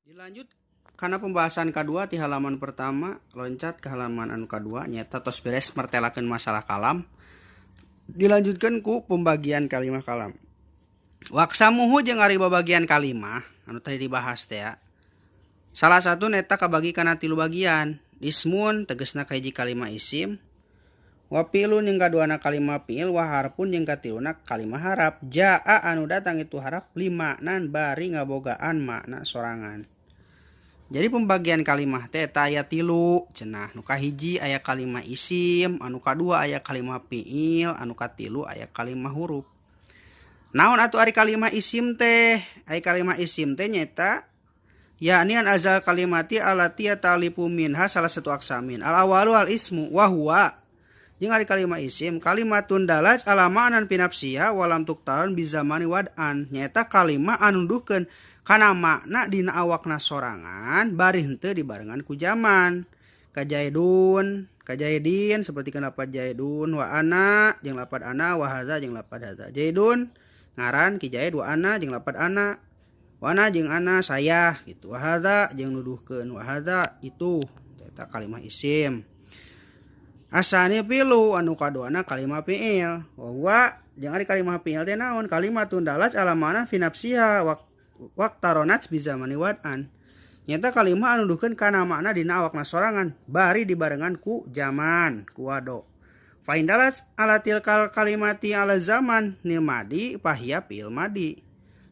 Dilanjut karena pembahasan kedua di halaman pertama, loncat ke halaman anu kedua, nyata tos beres mertelakeun masalah kalam, dilanjutkan ku pembagian kalimah kalam. Wa aqsamuhu jeung ari babagian kalimah anu tadi dibahas teh ya. Salah satu neta kabagi kana tilu bagian. Ismun tegesna kahiji kalimah isim, wa fi'lun jeung kaduana kalimah fi'il, wa harfun jeung katiluna kalimah haraf. Jaa anu datang itu haraf limaknan bari ngabogaan makna sorangan. Jadi pembagian kalimah teh eta aya tilu cenah. Nu kahiji aya kalimah isim, anu kadua aya kalimah fi'il, anu katilu aya kalimah huruf. Naon atuh ari kalimah isim teh? Ari kalimah isim teh nyaeta yakni an ajza'il kalimati allati ya'talifu minha salasatu aqsamin. Al awalu al ismu wa huwa jeung ari kalimah isim kalimatun dalat ala ma'nan fi nafsiha wa lam tuqtaran bi zamani wad'an, nyaeta kalimah anu nuduhkeun kana makna dina awakna sorangan bari henteu dibarengan ku zaman. Kajaidun, kajaidin seperti lapad jaidun, wa ana jeung lapad ana, wa hadza jeung lapad hadza. Jaidun ngaran ki Jaid, wa ana jeung lapad ana, wa ana jeung ana saya gitu, wa hadza jeung nuduhkeun, wa hadza itu eta kalimah isim. Asani fi'lu anu kaduana kalimah fi'il, wa huwa jeung ari kalimah fi'il teh naon? Kalimatun dalat ala ma'na fi nafsiha waqtaronat bi zamani wad'an, nyata kalimah anu nuduhkeun kana makna dina awakna sorangan bari dibarengan ku zaman ku wado. Fa in dalat ala tilkal kalimati ala zaman nil madi fahiya fi'il madi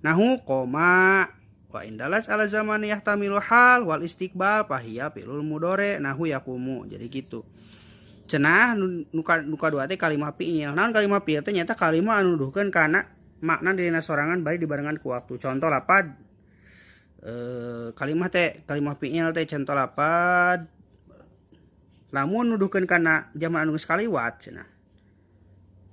nahu qoma, wa in dalat ala zaman yahtamilu hal wal istiqbal fahiya fi'lul mudore nahu yaqumu. Jadi gitu cenah nu kadua teh kalimah fi'il. Naon kalimah fi'il teh? Nyata kalimah anu nuduhkeun kana makna dina sorangan bari dibarengan ku waktu. Contoh lapad kalimah teh, kalimah fi'il teh contoh lapad lamun nuduhkeun kana zaman anu geus kaliwat cenah.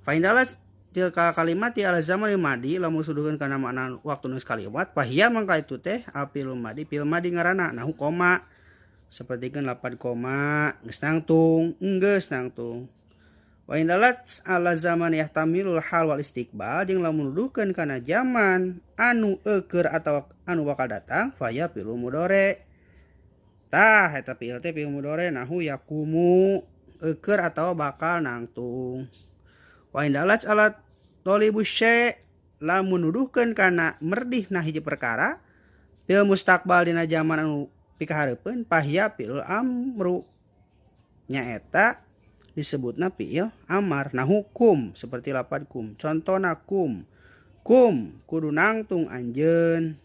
Fa in dalat tilka kalimati ala zaman madi, lamun nuduhkeun kana makna waktu nu geus kaliwat, fahiya mangka itu teh al fi'il madi, fi'il madi ngaranna, nahu qoma sapertikeun lapad qoma, geus nangtung, enggeus nangtung. Wa in dalat ala zaman yahtamilul hal wal istiqbal jeung lamun nuduhkeun kana zaman anu eueur atawa anu bakal datang, fahiya fi'il mudore. Tah eta fi'il teh fi'il mudore nahu yaqumu, eueur atawa bakal nangtung. Wa in dalat ala talibu syai', lamun nuduhkeun kana merdih na hiji perkara fil mustaqbal dina zaman anu pikahareupeun, fahiya fi'il amru, nyaeta disebutna fi'il amar nahu qum seperti lapad qum. Contona qum, qum kudu nangtung anjeun.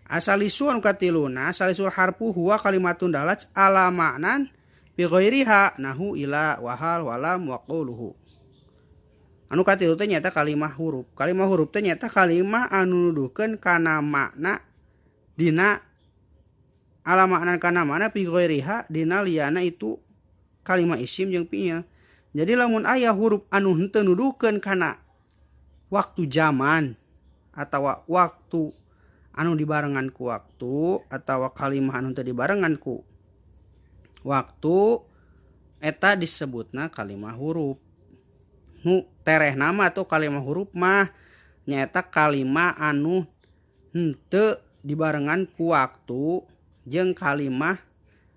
Asalisu anu katiluna salisul harfu huwa kalimatun dalat ala ma'nan bi ghairiha nahu ila wahal walam wa qawluhu. Anu katilu teh nyaeta kalimah huruf. Kalimah huruf teh nyaeta kalimah anu nuduhkeun kana makna dina ala makna kana makna fi ghairiha dina liyana itu kalimah isim jeung fi'il. Jadi lamun aya huruf anu henteu nuduhkeun kana waktu zaman atawa waktu anu dibarengan ku waktu atawa kalimah anu teu dibarengan ku waktu, eta disebutna kalimah huruf. Nu tereh nama tuh kalimah huruf mah nyaeta kalimah anu henteu dibarengan ku waktu jeung kalimah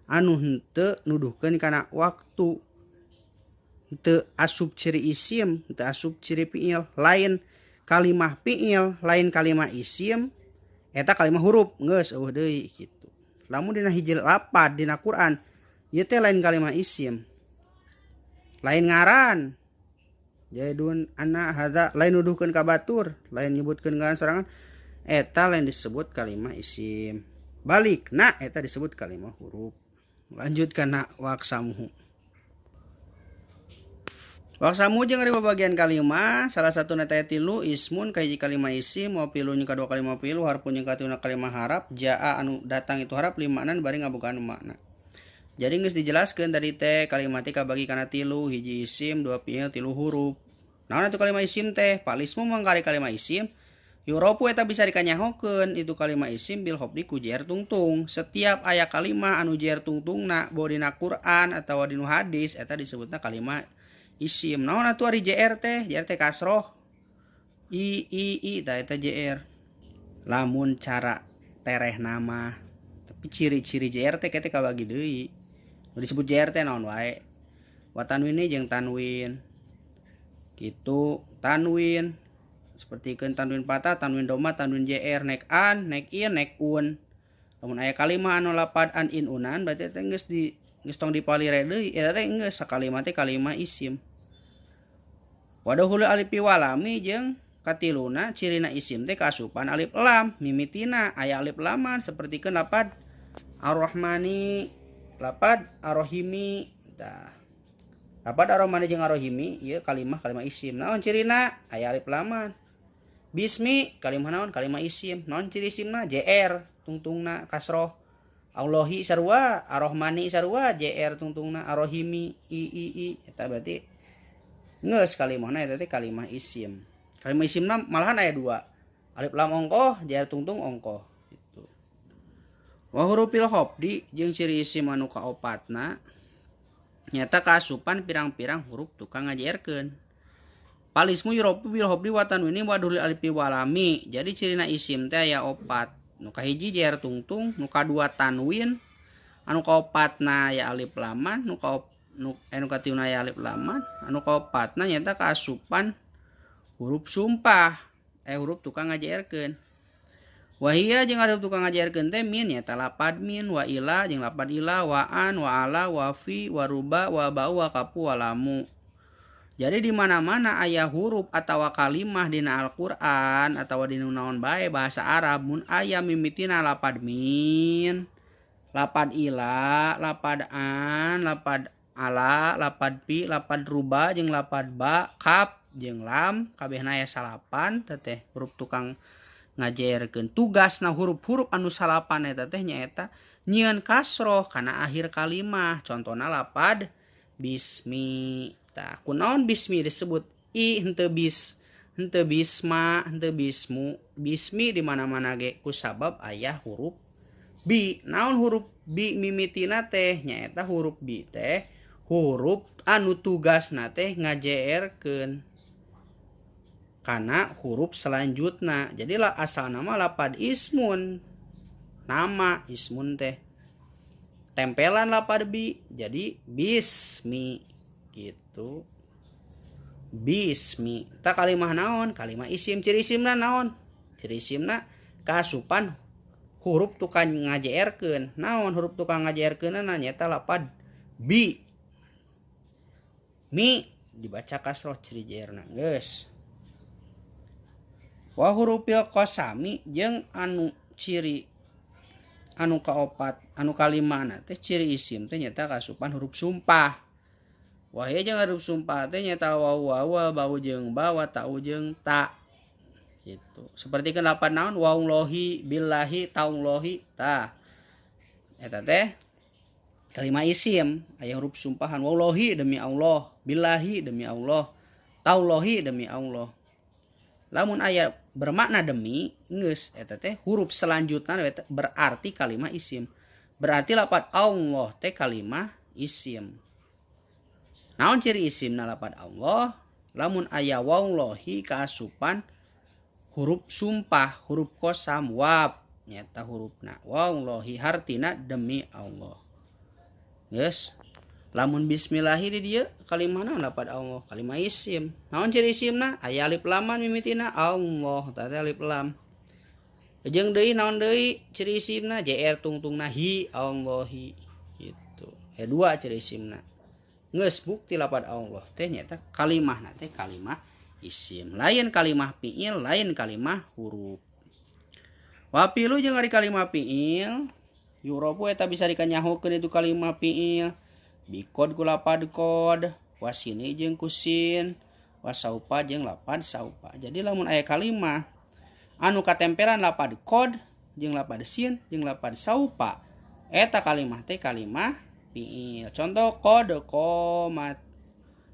anu henteu nuduhkeun kana waktu, henteu asup ciri isim, henteu asup ciri fi'il, lain kalimah fi'il, lain kalimah isim, eta kalimah huruf geus euweuh deui kitu. Lamun dina hiji lapad dina Quran ieu teh lain kalimah isim, lain ngaran Jaidun, ana, hadza, lain nuduhkeun ka batur, lain nyebutkeun ngaran sorangan, eta lain disebut kalimah isim. Balik nah eta disebut kalimah huruf. Lanjut kana wa aqsamuhu. Wa aqsamuhu jeung ari babagian kalimah salah satu neta tilu. Ismun kahiji kalimah isim, wa fi'lun jeung kadua kalimah fi'il, harfun jeung katiluna kalimah haraf. Jaa anu datang itu haraf limaknan bari ngabogaan makna. Jadi geus dijelaskeun tadi teh kalimat teh kabagi kana tilu, hiji isim, dua fi'il, tilu huruf. Naon atuh kalimah isim teh? Fal ismu mangkari kalimah isim yu'rofu eta bisa dikanyahokeun itu kalimah isim bil khofdi ku jer tungtung. Setiap aya kalimah anu jer tungtungna boh dina Quran atawa dina hadis, eta disebutna kalimah isim. Naon atuh ari JR teh? JR teh kasroh i i i, tah eta JR. Lamun cara Tereh nama, tapi ciri-ciri JR teh teh kabagi deui. Nu disebut JR teh naon wae? Wa tanwini jeung tanwin gitu, tanwin seperti tanwin patah, tanwin doma, tanwin JR, nek an, nek in, nek un. Lamun aya kalimah anu lapad an, in, unan, berarti teh geus di geus tong dipalire deui, eta teh geus sakalimah teh kalimah isim. Wa dukhulil alifi walami, jeung katiluna cirina isim teh kaasupan alif lam mimitina, aya alif laman sapertikeun lapad Ar-Rahmani, lapad Ar-Rahimi. Tah, lapad Ar-Rahmani jeung Ar-Rahimi ieu kalimah kalimah isim. Naon cirina? Aya alif laman. Bismi kalimah naon? Kalimah isim. Naon ciri isimna? JR tungtungna, kasroh. Allahi sarua, Ar-Rahmani sarua, JR tungtungna, Ar-Rahimi i i i, eta berarti geus kalimahna eta teh kalimah isim. Kalimah isimna malahan aya dua, alif lam ongkoh, JR tungtung ongkoh gitu. Wa hurufil khofdi, jeung ciri isim anu kaopatna nyata kaasupan pirang-pirang huruf tukang ngajerkeun. Fal ismu yu'rofu bil khofdi wa tanwini wa dukhulil alifi walami. Jadi cirina isim teh aya opat. Nu kahiji jer tungtung, nu kadua tanwin, anu kaopatna aya alif laman, nu ka nu eh, nu katiluna aya alif laman, anu kaopatna nyata kaasupan huruf sumpah, huruf tukang ngajerkeun. Wahia jeung huruf tukang ngajerkeun teh min, nyata lapad min, wa ila jeung lapad ila, wa an, wa ala, wa fi, wa ruba, wa ba'u, wa kafu, wa lamu. Jadi di mana-mana aya huruf atau kalimah dina Al-Qur'an atau dina naon bae bahasa Arab, mun aya mimitina lapad min, lapad ila, lapad an, lapad ala, lapad fi, lapad ruba jeung lapad ba, kaf jeung lam, kabehna aya salapan teh huruf tukang ngajerkeun. Tugasna huruf-huruf anu salapan eta teh nyaeta nyieun kasroh kana akhir kalimah. Contohna lapad bismi. Tah, kunaon bismi disebut i, henteu bis, henteu bisma, henteu bismu? Bismi di mana-mana ge kusabab aya huruf bi. Naon huruf bi mimitina teh? Nyaeta huruf bi teh huruf anu tugasna teh ngajerkeun kana huruf selanjutna. Jadilah asal nama lapad ismun, nama ismun teh tempelan lapad bi jadi bismi gitu. Bismi tak kalimah naon? Kalimah isim. Ciri isimna naon? Ciri isimna kaasupan huruf tukang ngajerkeun. Naon huruf tukang ngajerkeun? Nyaeta lapad bi, mi dibaca kasroh, ciri jerna geus. Wa hurufil qasami, jeung anu ciri anu kaopat, anu kalima teh ciri isim teh nyata kaasupan huruf sumpah. Wahya jeung huruf sumpah teh nyata waw, waw, bau jeung ba, wa ta'u jeung ta gitu. Seperti lapad naon? Wallahi, billahi, taullahi. Tah, eta teh kalimah isim aya huruf sumpahan. Wallahi, demi Allah, billahi, demi Allah, taullahi, demi Allah. Lamun aya bermakna demi, geus eta teh huruf selanjutnya berarti kalimah isim. Berarti lapad Allah teh kalimah isim. Naon ciri isim na lapad Allah? Lamun aya wallahi kaasupan huruf sumpah, huruf kosam wab nyata hurufna. Wallahi hartina demi Allah. Yes. Lamun bismillahi di dieu kalimah naon lapad Allah? Kalimah isim. Naon ciri isimna? Aya alif laman mimitina Allah, tah alif lam. Jeung deui naon deui ciri isimna? JR tungtungna hi, Allahi gitu. Dua ciri isimna. Geus bukti lapad Allah teh nyata kalimahna teh kalimah isim, lain kalimah fiil, lain kalimah huruf. Wa fi'lu, jeung ari kalimah fiil, yu'rofu eta bisa dikanyahokeun itu kalimah fiil biqod, ku lapad qod, wasini jeung kusin, wasaupa jeung lapad saupa. Jadi lamun aya kalimah anu katempelan lapad qod jeung lapad sin jeung lapad saupa, eta kalimah teh kalimah fiil. Contoh qod qomat.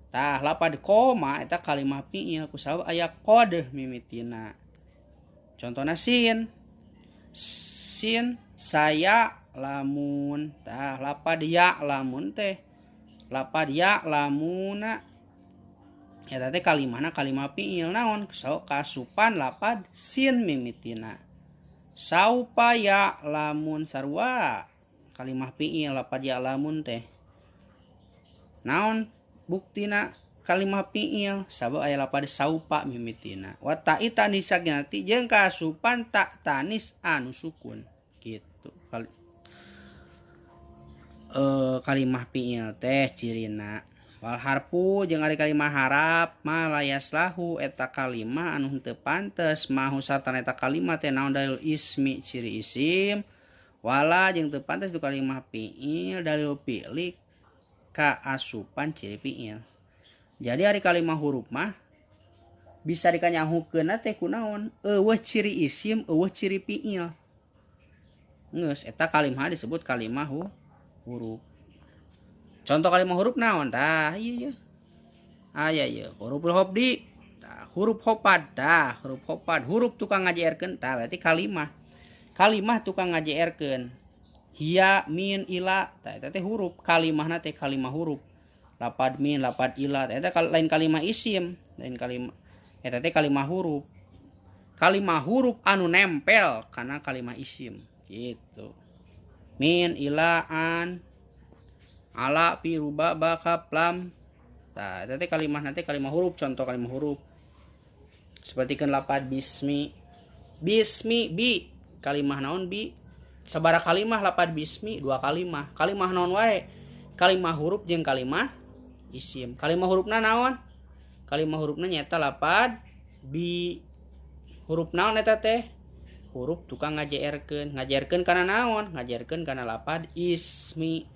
Tah, lapad qoma eta kalimah fiil kusabab aya qod mimitina. Contohna sin, sin saya lamun. Tah, lapad ya lamun teh, lapad ya lamuna eta teh kalimahna kalimah fiil. Naon? So, kasupan lapad sin mimitina. Saupa ya'lamun sarua kalimah fi'il lapad ya'lamun teh. Naon buktina kalimah fi'il sabab aya lapad saupa mimitina. Wa ta'i tanis sakinati jeung kaasupan ta tanis anu sukun gitu. Kalimah fi'il teh cirina. Wal harfu jeung ari kalimah harap ma layaslahu eta kalimah anu henteu pantes mahu sartana eta kalimah teh naon dalil ismi ciri isim wala jeung teu pantes tu kalimah fi'il dalil fi'li kaasupan ciri fi'il. Jadi ari kalimah huruf mah bisa dikanyahukeun teh kunaon eueuh ciri isim eueuh ciri fi'il. Geus eta kalimah disebut kalimah huruf. Contoh kalimah huruf naon tah ieu ieu. Aya ieu huruf hobdi tah huruf hopad tah huruf hopad huruf tukang ngajerkeun tah berarti kalimah. Kalimah tukang ngajerkeun. Hiya min ila tah eta teh huruf kalimahna teh kalimah huruf. Lapad min lapad ila tah eta lain kalimah isim, lain kalimah eta teh kalimah huruf. Kalimah huruf anu nempel kana kalimah isim gitu. Min ila an ala pi ruba ba kaf lam. Tah eta teh kalimah nanti kalimah huruf, contoh kalimah huruf. Sapertikeun lapad bismi. Bismi bi kalimah naon bi? Sabaraha kalimah lapad bismi? Dua kalimah. Kalimah naon wae? Kalimah huruf jeung kalimah isim. Kalimah hurufna naon? Kalimah hurufna nyaeta lapad bi. Huruf naon eta teh? Huruf tukang ngajerkeun. Ngajerkeun kana naon? Ngajerkeun kana lapad ismi.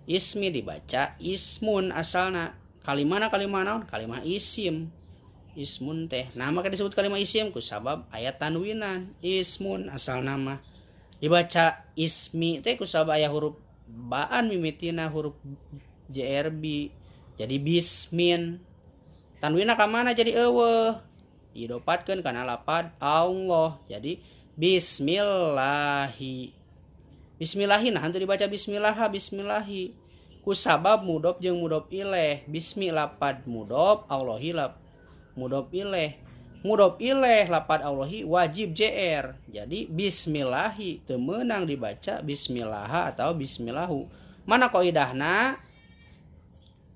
Ismi dibaca ismun asalna. Kalimahna kalimah naon? Kalimah isim. Ismun teh. Nah maka disebut kalimah isim ku sabab aya tanwinan. Ismun asal nama. Dibaca ismi teh ku sabab aya huruf baan mimitina huruf JRB. Jadi bismin. Tanwina ka mana jadi eueuh? Didopatkeun kana lapad Allah. Jadi bismillahi. Bismillahi nah hantu dibaca bismillah bismillahi. Ku sabab mudof jeung mudof ilaih. Bismi lapad mudof Allahi lap mudof ilaih. Mudof ilaih lapad Allahi wajib JR. Jadi bismillahi teu meunang dibaca bismillah atau bismillahu. Mana kaidahna?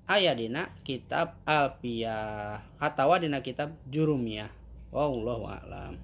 Aya dina kitab Alfiyah atawa dina kitab Jurumiyah. Wallahu a'lam.